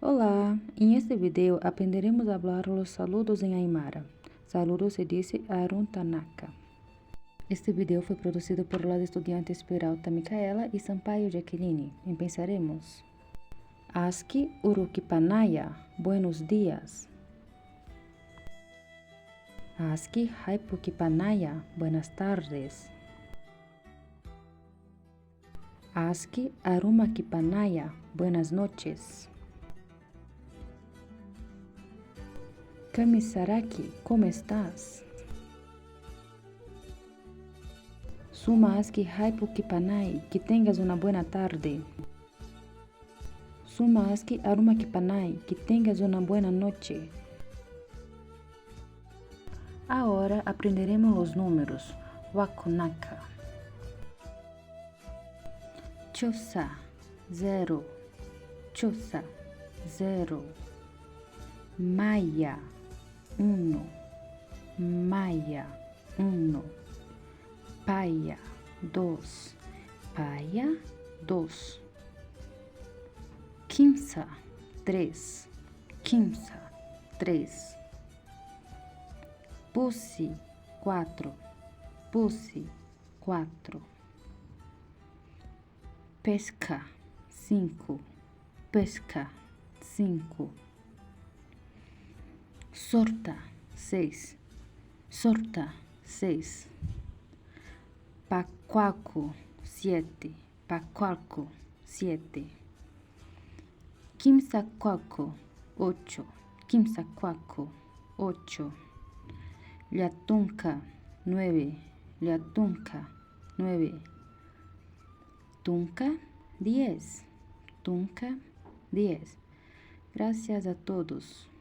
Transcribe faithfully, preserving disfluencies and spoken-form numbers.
Hola, en este video aprenderemos a hablar los saludos en aymara. Saludos se dice aruntanaka. Este video fue producido por las estudiantes Peralta Micaela y Sampaio Jacqueline. Empezaremos. Aski urukipanaya, buenos días. Aski jaypukipanaya, buenas tardes. Aski arumakipanaya, buenas noches. Kamisaraki, ¿cómo estás? Suma aski jaypukipanay, que tengas una buena tarde. Suma aski arumakipanay, que tengas una buena noche. Ahora aprenderemos los números. Wakunaka. Chusa, cero. Chusa, cero. Maya, uno. Maya, uno. Paya, dos. Paya, dos. Kimsa, tres. Kimsa, tres. Pusi, cuatro. Pusi, cuatro. Pesca, cinco. Pesca, cinco. Sorta, seis. Sorta, seis. Pacuaco, siete. Pacuaco, siete. Kimsacuaco, ocho. Kimsacuaco, ocho. Llatunca, nueve. Llatunca, nueve. Tunca, diez. Tunca, diez. Gracias a todos.